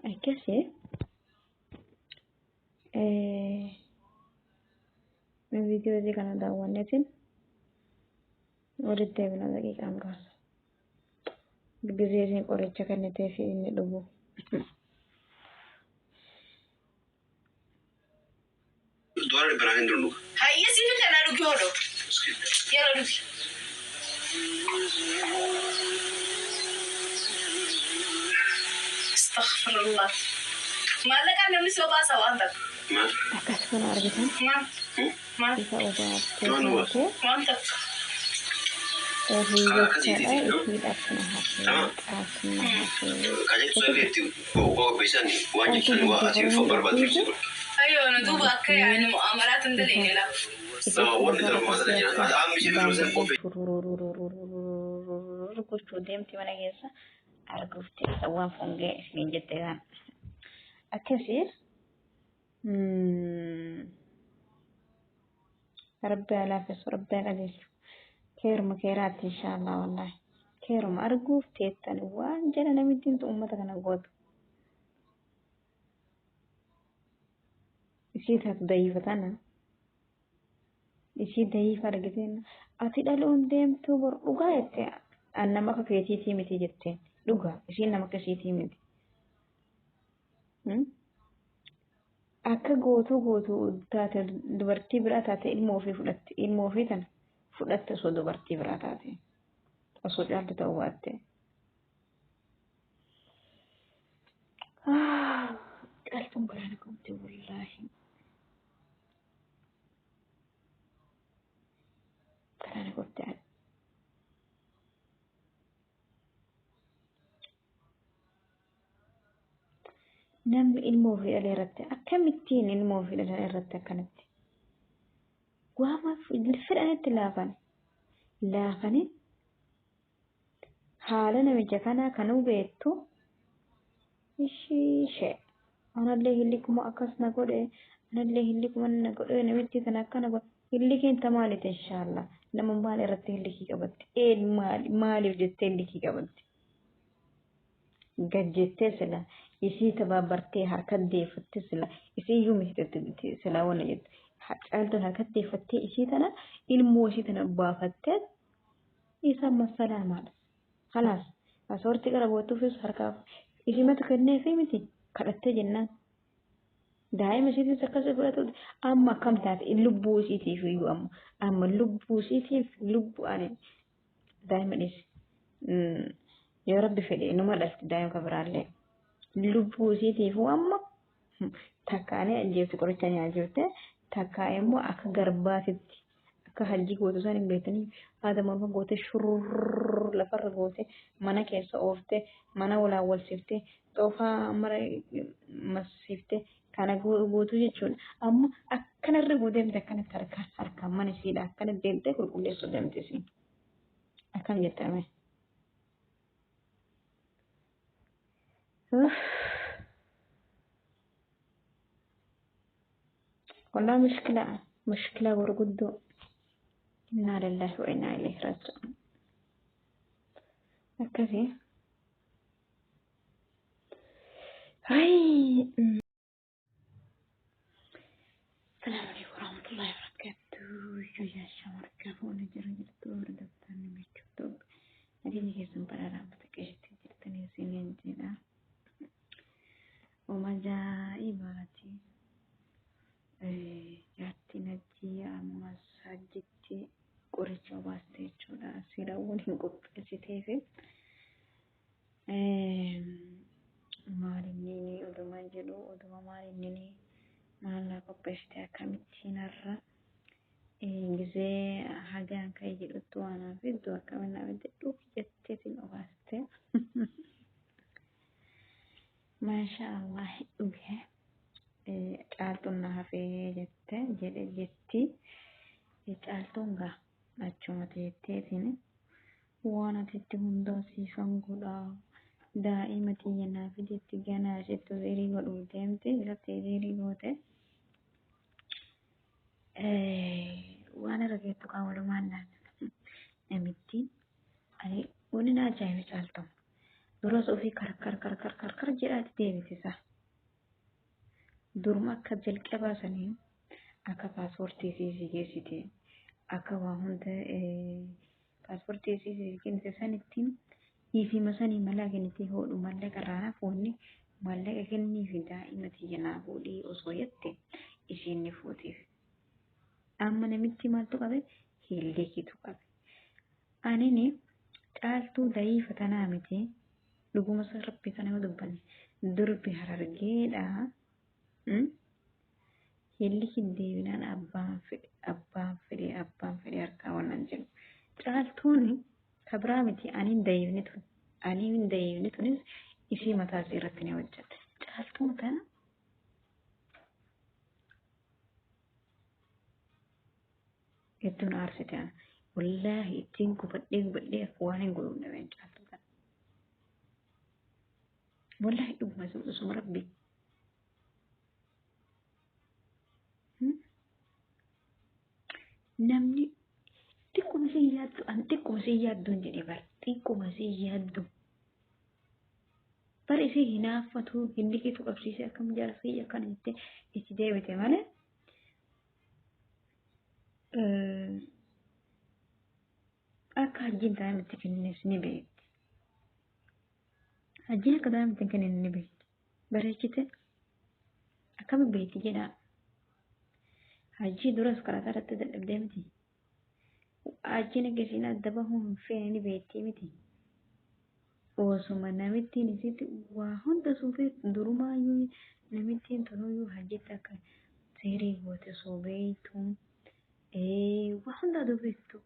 Akkasii viidiyoo isii kana daawwanneetiin walitti deebina daqiiqaa muraasa. Gizee isiin qoricha kennitee fi inni dhugu. Doora dhibba naan hin dura dhuga. Hayyee siifin kanaa dhugi hodho. Yeroo dhugi. Astaghfirullah. Maallaqaan namni si obaasa waan takka. Maal? Akkas kun argitan Maal? Maal? isa obaaftee Maal obaas? taatee Waan takka. ofii Karaa akkasiiti jechaadha no? isiidhaaf na hafee Tamam. caaltuun na hafee Kajeeltu jechuudha. itti qopheessan waan Caaltuun jettan waa bultii asii koranii barbaadu dhufteefi ibsu. Ayyoo na duuba akka maalitti yaani mu'amalaat hin isa daleene laa. isatti Wanni dhugaa darbu masala akkasii jira. akka Amma ishee biroo san baangalee qophee. shururururururururururur gochuu deemti mana keessa arguuf teessa waan fongee isiniin jette kan akkasii rabbi haa laaffisu rabbi haa qajeelchu keeruma keeraatti inshaallah wallaahi keeruma arguuf teettan waan jedha namittiin uummata kana gootu isii taatu dayiifa tana isii dayiifa argiteen ati dhaluun deemtuu bor dhugaa jette an nama akka keetiitii miti jetteen dhugaa isiin nama akka isiitii miti. Akka gootuu gootuu taate dubartii biraa taate ilmoo ofii fudhatti ilmoo ofii tana fudhatte osoo dubartii biraa taate osoo caaltu ta'uu baatte. Caaltuun galaana qabdi wallaahi. Galaana qabdi. Namni ilmoo ofii dhalee irratti akkamittiin ilmoo ofii dhalan irratti akkanatti waama fedhanitti laafan laafanii haala namicha kanaa kan hubeettu ishii anallee hillikuma akkas na godhe anallee hillikuma na godhe namichi kana akkana godhe hillikiin ta maaliti inshaallah nama maal irratti hillikii qabatti een maali maaliif jettee hillikii qabatti gad jettee sila isii tabaabbartee harka deeffattee sila isii iyyuu miti sila wanna jettu caaltuun harka deeffattee isii tana ilmoo isii tana baafattee isa massalaamaadha. Kalaas paaspoortii qara gootuufis harkaaf isimatu kenneefii miti kadhattee jennaan. Daa'ima isiitiis akkas fudhatu amma akkam taate lubbuu isiitiif iyyuu amma amma lubbuu isiitiif lubbuu ani daa'ima dhiisi. Yoo rabbi fedhe inuma dhalti daa'ima kan biraallee lubbuu isiitiifuu amma takkaanee ajjeefti qoricha nyaachifte takkaa immoo akka garbaatitti akka hajji gootu isaan hin beektanii haadha morma goote shurr lafarra goote mana keessa oofte mana walaawwalsifte xoofaa mara massifte kana gootu jechuudha. Amma akkanarra deemte akkanatti harkaan harkaan mana ishiidha akkana deemte qulqulleessuu deemte isiin. Akkam jettame. Walaa mushkilaa mushkilaa gurguddoo. Innaa lillaahi wa innaa ilayhi raaji'uun. Akkasii. Ay. Salaamu alaikum warahmatullahi wabarakatuh. Yooyyaa shamarra fuula jira jirtu hordoftoonni michuutu nageenya keessan badhaadhaan bakka keessatti jirtanii isiniin jedha. Uma ajaa'ibaati. Jaartiin hajjii ammas hajjitti qoricha obaaste jechuudha. Siidhaawwan hin qopheessiteefi. Maal inni oduma jedhu oduma maal inni maal naa qopheessite akkamittiin har'a gizee hajaan ka'e jedhutti waan naa fiddu akkamiin naa fidde dhufi jetteetiin obaaste. Maashaa Allah dhuge caaltuun na hafee jette jedhe jetti caaltuun gaa achuma teetteetiin waan ati itti hundaa siifan godha daa'ima tiyya naa fiditti ganaa isheettu zirii godhuuf deemti isatti zirii goote waan irra geettu kaa walumaan laalla namittiin ani wanni na ajaa'ibe caaltu. Duras ofii karkar karkar karkar jedhaati deebitisa. Duruma akka jalqabaa sanii akka paaspoortii isii geessite akka waa hunda paaspoortii isii kennite sanittiin hiifima sanii malaa kennite hoodhu maallaqa irraa naaf wanni maallaqa kenniifi daa'ima tiyya naa fuudhii osoo jette isiin ni fuutiif. Amma namitti maaltu qabe? Hilleekitu qabe. Anini caaltuu da'iifa tanaa miti dhuguma rabbi kana yoo dubbanne durbi harargeedha. Hillikin deebinaan abbaan fedhe abbaan fedhe abbaan fedhe harkaa wannan jedhu. Caaltuun kabraa miti aniin da'iifni tun aniin da'iifni tunis isii mataa isii irratti ni hojjette. Caaltuun tana hedduun aarsite ana. Wallaahi ittiin gubadhee gubadhee akka waan hin godhuun dhabeen caaltuu tana. Wallaahi dhuguma osuma rabbi. Namni xiqquma sii yaaddu an xiqquma sii yaaddu hin jedhe bar xiqquma sii yaaddu. Bar isii hinaaffatu hin liqitu qabsiisee akkam jaarsii akkana jettee itti deebite malee. Akka hajjiin daa'imatti kennis ni beekti. Hajjiin akka daa'imatti kennin ni beekti. Bareechite akkami beekti jedhaa. Hajjii duras karaa irratti dadhabdee miti. Hajjiin akka isiin adda bahuu hin feene ni beekti miti. Osuma namittiin isitti waa hunda suufee durumaayyuu namittiin tunuyyuu hajjitti akka seerii goote osoo beektu waa hunda dubbiftu.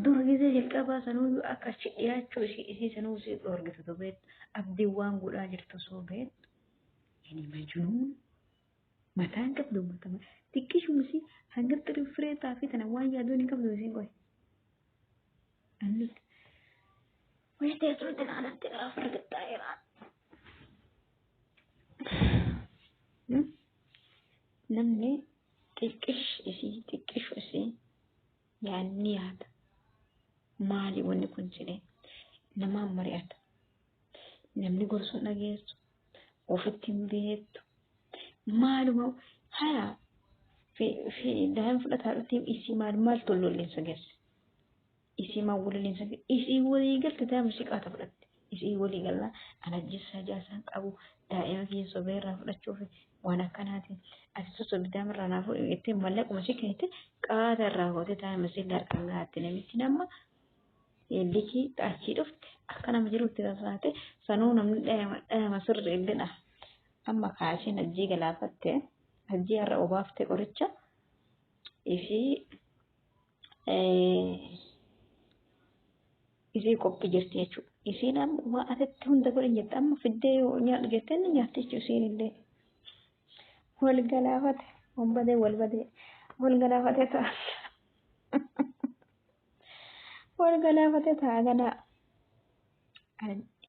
Dura gisee jalqabaa sanuyyuu akka achi dhiyaachuu isii sanuu isii dhorgitu osoo beektu abdiin waan godhaa jirtu osoo beektu. Yani majnuun mataa hin qabdu mataa xiqqishuma isii hanga firee xaafii tana waan yaaduun hin qabdu isiin qoy. Anni wayii teessoo itti naanatti karaa fargaxxaa Namni xiqqish isii xiqqishu isii yaadni yaada. Maali wanni kun jedhee namaan mari'ata. Namni gorsuun dhageessu ofitti hin beektu. Maaluma haya daa'ima fudhataa dhufte isii maal maal tollolleensa geesse. Isii maal waloleensa geesse. Isii walii galte daa'ima isii qaata fudhatte. Isii walii galaa ana jessa jaasaan qabu daa'ima kiyya sobee irraa fudhachuuf waan akkanaati. Ati sosobi daa'ima irraa naa fuudhi jettee mallaquma ishee kennite qaata irraa gootee daa'ima ishee harkaan gaatte namichi nama likii achii dhufte akka nama jirutti tasaate sanuu namni dhayama sirri illee dha. Amma kaasheen hajjii galaafatte hajjii har'a obaafte qoricha isii isii qophii jirti jechuudha. Isiin amma waa asitti hunda godhan jette amma fiddee yoo nyaadhu jettee ni nyaatti jechuudha isiin illee. Wal galaafate wal badee wal badee wal galaafate ta'a. Wal galaafate ta'a ganaa.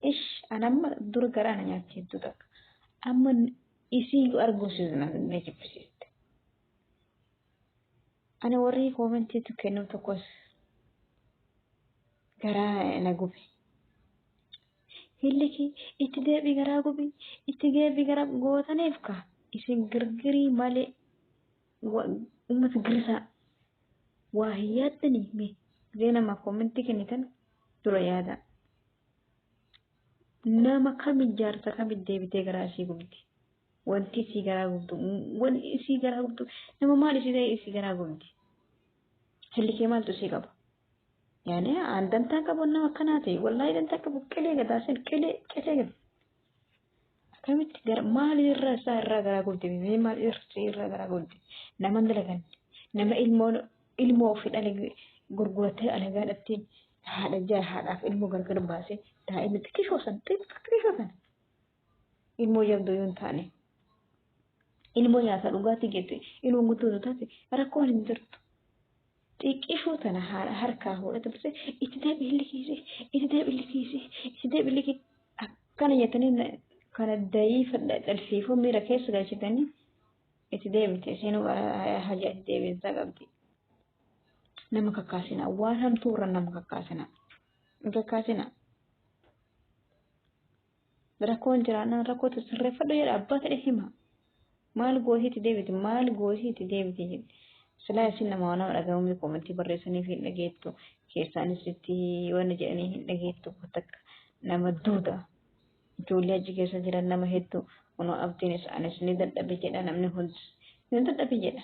Ish an amma dura garaa na nyaatti hedduu takka. Amma isii arguusis na jibbisiiste. Ani warri koomentiitu kennu tokkos garaa na gube. Hilliki itti deebi garaa gubi itti deebi garaa gootaniif ka isin girgirii malee uummata girsaa waa hin yaaddanii mee gisee namaaf koomentii kennitan dura yaada. Nama kami jaarsa kami deebitee garaa isii gubdi. Wanti isii garaa gubdu wanti isii garaa gubdu nama maal isii ta'e isii garaa gubdi. Hillikee maaltu isii qaba? Yaani an dantaa qabu nama akkanaa ta'e wallaahi dantaa qabu qilee gadaa sin qilee qilee gada. Akkamitti gara maal irraa isaa irraa garaa gubdi mee maal irraa garaa gubdi nama hin dalaganne nama ilmoo ilmoo ofii dhale gurguratee alagaadhatti haadha jaa haadhaaf ilmoo gargar baasee daa'imni xiqqishoo san xiqqishoo san ilmoo jabduu yoo hin taane ilmoo nyaata dhugaatii geette ilmoo guddoo taate rakkoon hin jirtu. Xiqqishoo tana harkaa fuudhate baasee itti deebi illikiisi itti deebi illikiisi itti deebi illikiisi akkana jettanii kana da'iifa dhalsiifuu miira keessa galchitanii itti deebite isheen haja itti deebiinsaa qabdi. Nama kakkaasina waan hamtuu irra nama kakkaasina. Hin kakkaasina. Rakkoon jiraannaan rakkoo sirreeffadhu jedha abbaa ta'e hima. Maal gootiitti deebiti maal gootiitti deebiti jedhe. Silaa isin nama waan dhaga'uun koomentii barreessaniif hin dhageettu keessaanis itti waan jedhanii hin dhageettu takka nama duuta. Ijoollee achi keessa jiran nama hedduu kunoo abdiinis anis ni dadhabe jedha namni hundi ni dadhabe jedha.